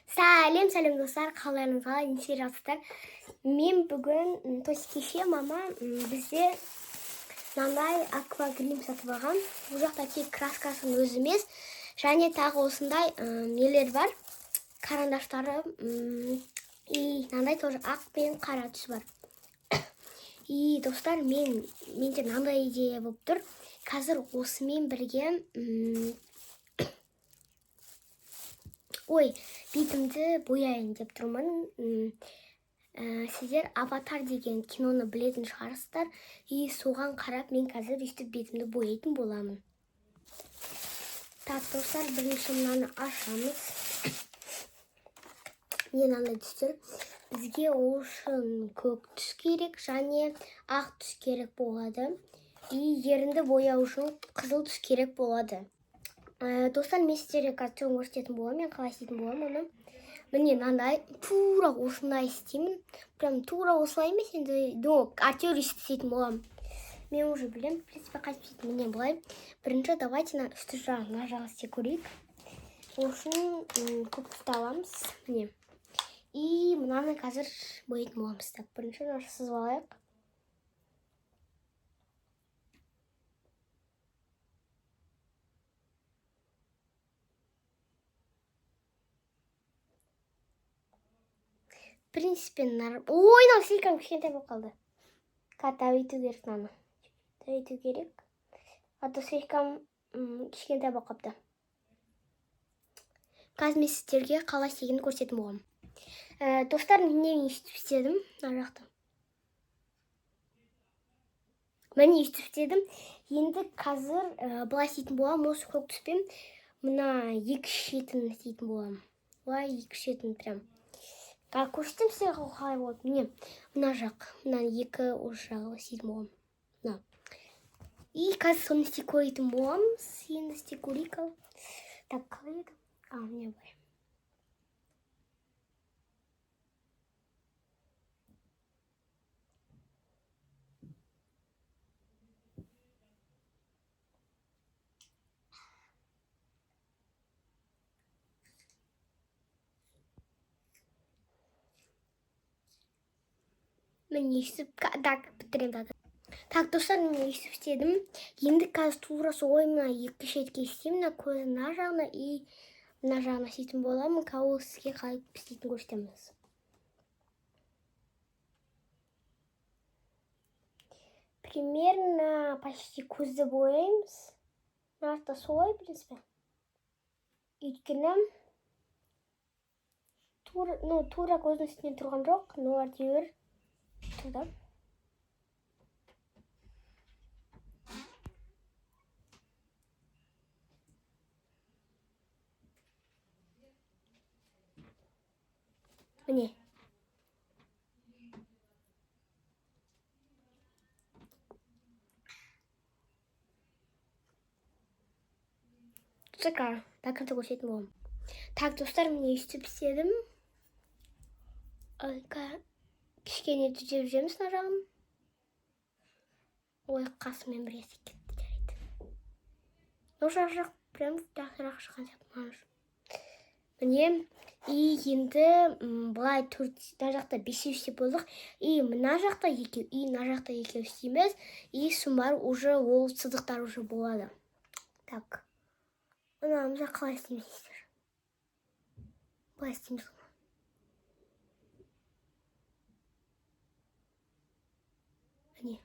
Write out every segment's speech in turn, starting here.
Сәлем, сәлем, достар! Қалдарыңыз қалай, неше жатсыздар? Мен бүгін, то есть кеше мама бізде мынандай аквагрим сатып алған. Бұл жақта тек краскасының өзі емес, және тағы осындай нелер бар, карандаштары, и мынандай тоже ақ пен қара түсі бар. И, достар, менде мынандай идея болып тұр. Қазір осымен бірге ой, бетімді бояйын деп тұрмын. Сіздер «Аватар» деген киноны білетін шығарсыздар, и соған қарап мен қазір өйстіп бетімді бояйтын боламын. Так, достар, бірінші мынаны ашамыз. Міне, мынандай түстер. Бізге ол үшін көк түс керек және ақ түс керек болады, и ерінді бояу үшін қызыл түс керек болады. Достар, мен сіздерге қазір түрін көрсететін боламын, мен қалай істейтін боламын оны. Міне, мынандай, тура осындай істеймін. Прям тура осылай емес енді, но әйтеуір істейтін боламын. Мен уже білемін, в принципе, қалай істейтінін. Міне, былай. Бірінші давайте мына үсті жағын, мына жағын істеп көрейік. Ол үшін көк түсті аламыз. Міне. И мынаны қазір бояйтын боламыз. Так, бірінші мына сызып алайық. В принципе, ой, мынау слишком кішкентай болып қалды. Қазір өйту керек мынаны. Өйту керек. А то слишком кішкентай болып қалыпты. Қазір мен сіздерге қалай істегенін көрсететін боламын. Достар, міне, өйстіп істедім мына жақта. Міне, өйстіп істедім. Енді қазір былай істейтін боламын. Осы көк түспен мына екі шетін істейтін боламын. Былай екі шетін прям. Так, көрсетемін сіздерге, қалай болады. Міне, мына жақ, мына екі осы жағы істейтін боламын. Мына. И қазір соны істеп көретін боламыз. Енді істеп көрейік ал. Так, қалай еді? А, міне, былай. Міне, өйстіп так бітіремін так. Так, достар, міне, өйстіп істедім. Енді қазір тура солай мына екі шетке істеймін. Мына көздің мына жағына и мына жағына істейтін боламын. Қазір ол сізге қалай істейтінін көрсетеміз. Примерно почти көзді бояймыз. Мына жақта солай, в принципе. Өйткені тура, ну, тура көздің үстіне тұрған жоқ, но әйтеуір тұрды. Міне. Шикарно. До конца көрсететін боламын. Так, достар, міне, өйстіп істедім. Кішкене түзеп жүреміз мына жағын. Ой, қасымен бірге істеп кетті, жарайды. Ну, жақ прям жақсырақ шыққан сияқты маған. Міне, и енді былай төрт, мына жақта бесеу істеп болдық. И мына жақта екеу, и мына жақта екеу істейміз. И сосын барып уже ол сызықтар уже болады. Так. Мына жақта қалай істейміз дейсіздер? Былай істейміз. Міне.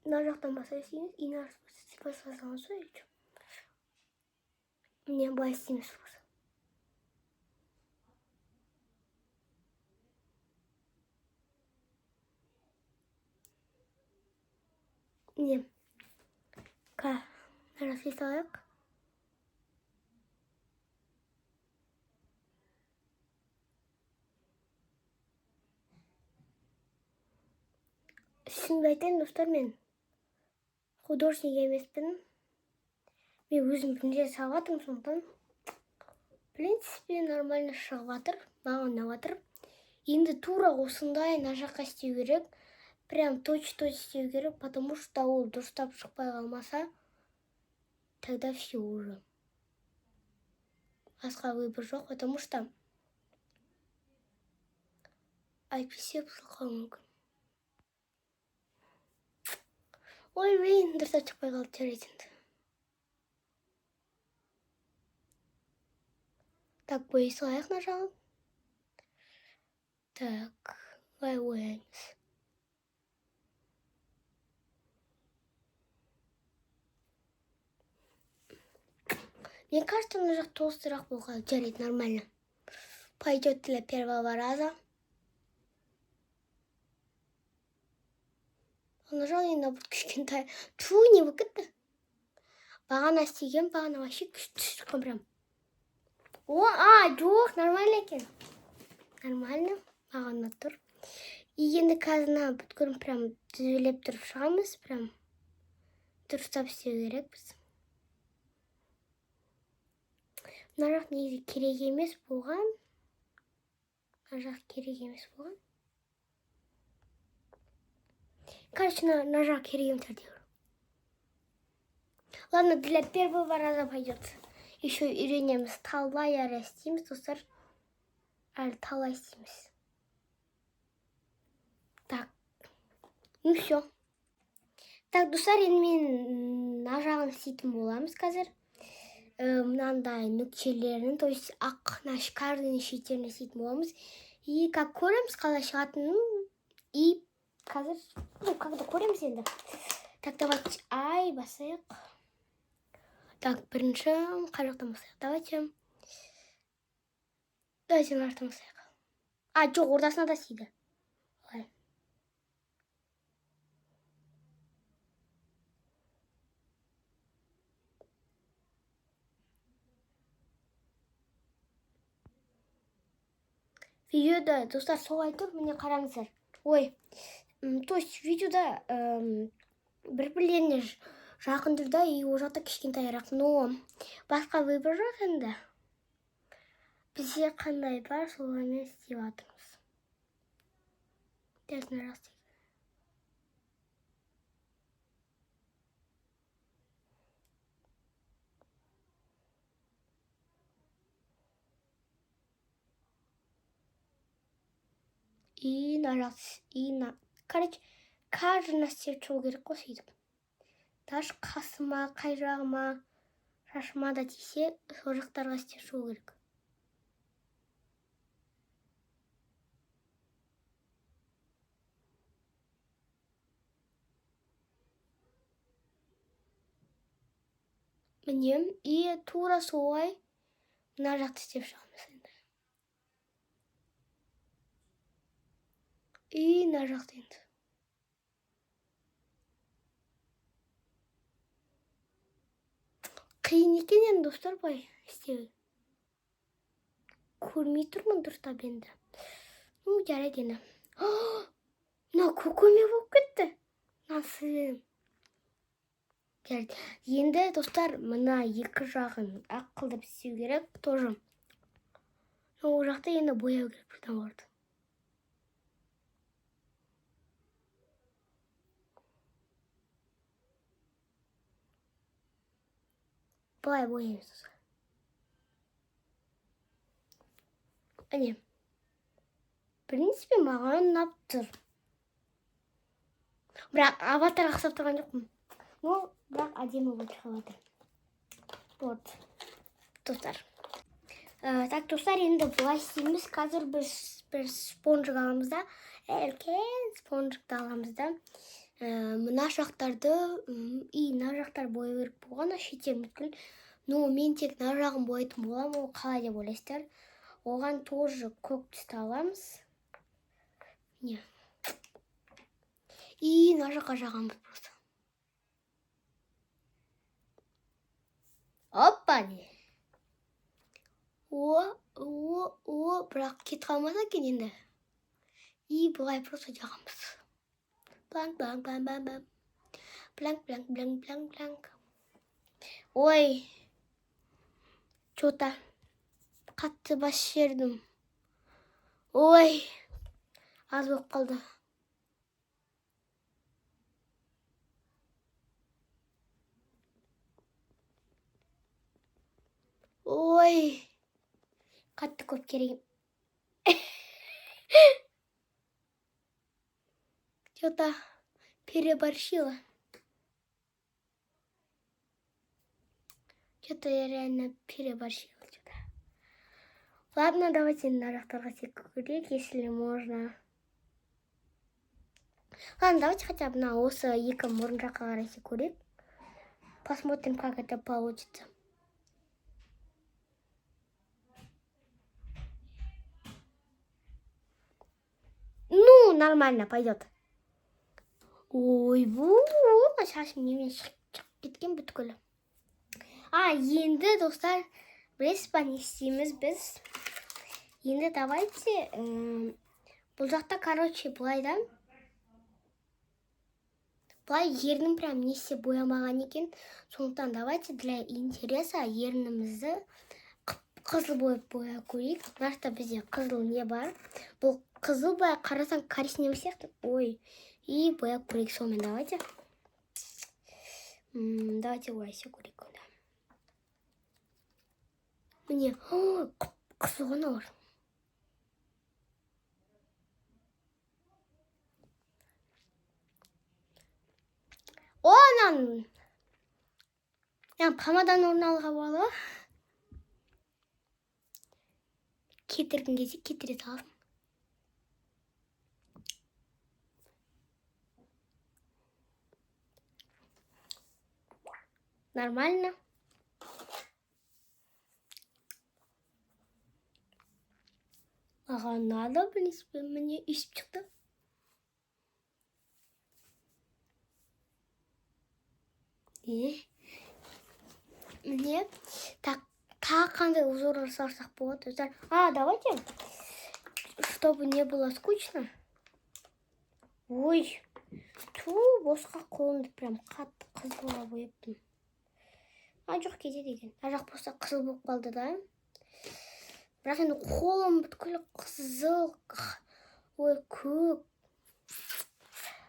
Мына жақтан бастай істейміз, и мына басқа саламыз ба, или чё? Міне, былай істейміз. Міне. Мына жақта салайық. Шынымды айтайын, достар, мен художник емеспін. Мен өзім бірінші рет салып жатырмын, сондықтан, в принципе, нормально шығып жатыр, маған ұнап жатыр. Енді тура осындай мына жаққа істеу керек. Прям точь-точь істеу керек, потому что ол дұрыстап шықпай қалмаса, тогда все уже. Басқа выбор жоқ, потому что әйтпесе бұзылып қалуы мүмкін. Ой, блин, дұрыстап шықпай қалды, жарайды енді. Так, бояй салайық мына жағын. Так, былай бояймыз. Мне кажется, мына жақ толстырақ болған. Жарайды, нормально. Пойдет для первого раза. Ана жақ енді наоборот кішкентай. Тьфу, не болып кетті? Бағана істеген, бағана вообще күшті шыққан прям. О, а, жоқ, нормально екен. Нормально, маған ұнап тұр. И енді қазір мына бүткіл прям түзелеп тұрып шығамыз, прям дұрыстап істеу керекпіз. Мына жақ негізі керек емес болған. Мына жақ керек емес болған. Короче, мына жақ керек емес әйтеуір. Ладно, для первого раза пойдет. Еще үйренеміз. Талай әрі істейміз, достар. Әлі талай істейміз. Так. Ну все. Так, достар, енді мен мына жағын істейтін боламыз қазір. Мынандай нүктелерін, то есть ақ мына каждый шеттерін істейтін боламыз. И как көреміз қалай шығатынын, и қазір, ну, когда көреміз енді. Так, давайте, ай, басайық. Так, бірінші қай жақтан бастайық? Давайте. Давайте мына жақтан бастайық. А, жоқ, ортасына да істейді. Былай. Видеода, достар, солай тұр, міне қараңыздар. Ой, то есть видеода бір-бірлеріне жақын тұр да, и ол жақта кішкентайырақ. Но басқа выбор жоқ енді. Бізде қандай бар, солармен істеп жатырмыз. Дәл мына жақ істейік. И мына жақ и мына, короче, каждый нәрсе істеп шығу керек қой сөйтіп. Даже қасыма, қай жағыма, шашыма да тисе, сол жақтарға істеп шығу керек. Міне, и тура солай мына жақты істеп шығамыз енді. И мына жақты енді. Қиын екен енді, достар, былай істеу. Көрмей тұрмын дұрыстап енді. Ну, жарайды енді. Мына көкөме болып кетті. Мынасы. Жарайды. Енді, достар, мына екі жағын ақ қылдып істеу керек тоже. Но ол жақта енді бояу керек бірден оларды. Былай бояймыз, достар. Әне. В принципе, маған ұнап тұр. Бірақ аватарға ұқсап тұрған жоқпын. Но бірақ әдемі болып шығып жатыр. Вот. Достар. Так, достар, енді былай істейміз. Қазір біз бір спонжик аламыз да, үлкен спонжикті аламыз да. Мына жақтарды, и мына жақтар бояу керек болған, шеттерін бүткіл. Но мен тек мына жағын бояйтын боламын. Ол қалай деп ойлайсыздар? Оған тоже көк түсті аламыз. Не. И мына жаққа жағамыз просто. Опа, не. О, о, о, бірақ кетіп қалмаса екен енді. И былай просто жағамыз. Бланк, бланк, бланк, бланк, бланк. Бланк, бланк, бланк, бланк, бланк. Ой. Чё-то қатты бас жердім. Ой. Аз болып қалды. Ой, қатты көп керек. Что-то переборщила. Что-то я реально переборщила что-то. Ладно, давайте на жақтарға секірейік, если можно. Ладно, давайте хотя бы на осы екі мұрын жаққа қарай секірейік. Посмотрим, как это получится. Ну, нормально, пойдет. Ой, бұл шашым немен шығып кеткен бүткілі. А, енді, достар, білесіз ба, не істейміз біз? Енді давайте, бұл жақта, короче, былай да. Былай ернім прям не істеп боямаған екен. Сондықтан давайте для интереса ернімізді қызыл бояп бояп көрейік. Мына жақта бізде қызыл не бар? Бұл қызыл былай қарасаң коричневый сияқты. Ой, и бояп көрейік сонымен, давайте. Давайте олай істеп көрейік онда. Міне, қызыл ғой мыналар. О, мынаны помаданың орнына алуға болады ғой. Кетіргің келсе кетіре саласың. Нормально. Маған надо, в принципе, міне өйстіп шықты. Міне, так, тағы қандай узор жасасақ болады, достар? А, давайте, чтобы не было скучно. Ой, ту, босқа қолымды прям қатты қызылға бояптым. А, жоқ, кетеді екен. Ар жақ болса қызыл болып қалды да. Бірақ енді қолым бүткіл қызыл, ой, көк.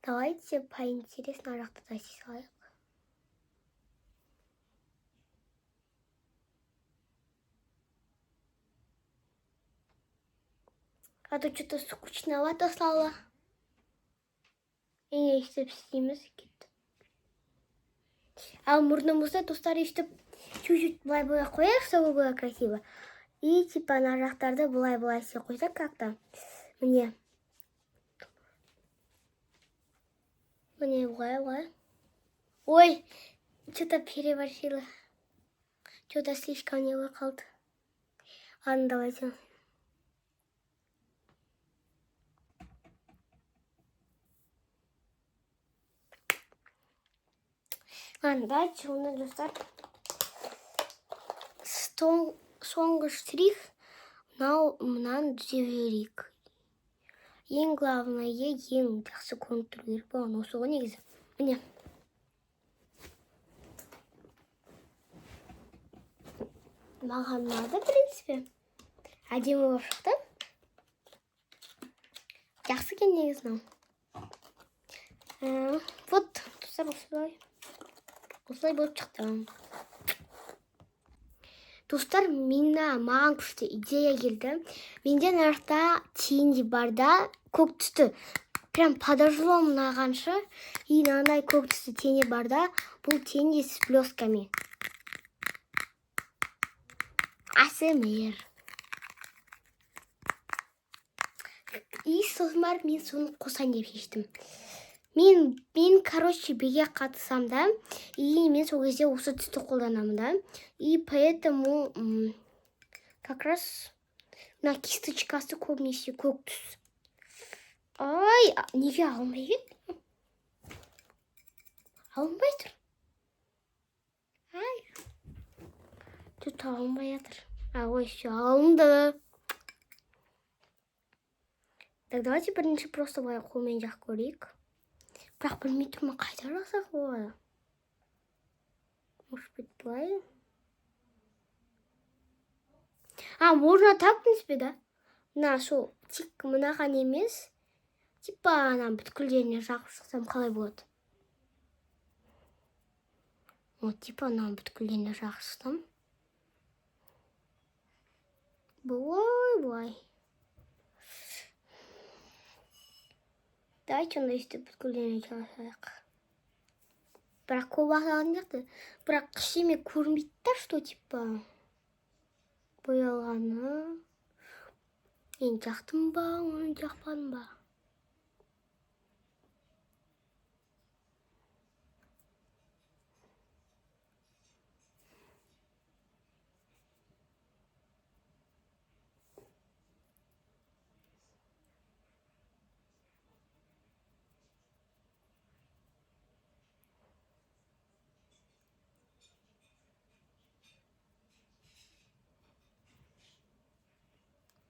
Давайте поинтересно ар жақта да істей салайық. А то что-то скучновато стало. И не өйстіп істейміз, кетті. Ал мұрнымызды, достар, өйстіп чуть-чуть былай бояп қояйық, чтобы было красиво. И типа ана жақтарды былай-былай істеп қойсақ как-то. Міне. Міне былай-былай. Ой, что-то переборщила. Что-то слишком не болып қалды. Ладно, давайте. Ладно, давайте онда, достар, соңғы штрих мынау, мынаны түзеп жіберейік. Ең главное, ең жақсы көрініп тұру керек болған осы ғой негізі. Міне. Маған ұнады, в принципе. Әдемі болып шықты. Жақсы екен негізі мынау. Вот, достар, осылай. Осылай болып шықты. Достар, маған күшті идея келді. Менде мына жақта тени бар да, көк түсті. Прям подошло мынағаншы. И мынандай көк түсті тени бар да, бұл тени с блестками. АСМР. И сосын барып мен соны қосайын деп шештім. Мен, короче, биге қатысам да, и мен сол кезде осы түсті қолданамын да. И поэтому, как раз мына кисточкасы көбінесе көк түс. Ай, неге алынбай кетті? Алынбай тұр. Ай. Тут алынбай жатыр. А, ой, всё, алынды. Так, давайте бірінші просто былай қолмен жағып көрейік. Бірақ білмей тұрмын, қайда жақсақ болады. Может быть, былай? А, можно так, в принципе, да? Мына сол, тек мынаған емес. Типа, ана бүткілдеріне жағып шықсам қалай болады? Вот, типа, ана бүткілдеріне жағып шықсам. Былай, былай. Давайте онда өйстіп бүткілден жасайық. Бірақ көп алған сияқты. Бірақ ештеме көрінбейді да, что типа боялғаны. Мен жақтым ба, оны жақпадым ба?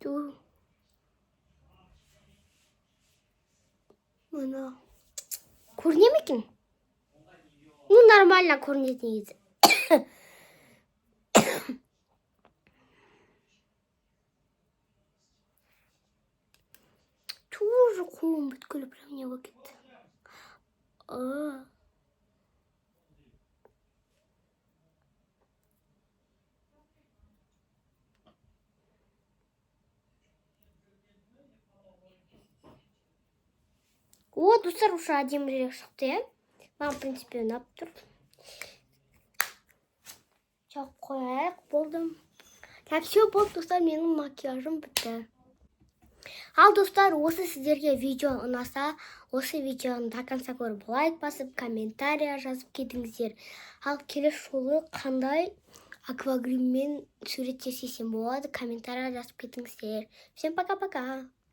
Ту. Мына. Көріне ме екен? Ну, нормально көрінеді негізі. Тоже қолым бүткіл прям не болып кетті. А. О, достар, уже әдемірек шықты, иә? Маған, в принципе, ұнап тұр. Жағып қояйық, болды. Так, все, болды, достар, менің макияжым бітті. Ал, достар, осы сіздерге видео ұнаса, осы видеоны до конца көріп, лайк басып, комментария жазып кетіңіздер. Ал келесі жолы қандай аквагриммен сурет жасасам болады, комментария жазып кетіңіздер. Всем пока-пока.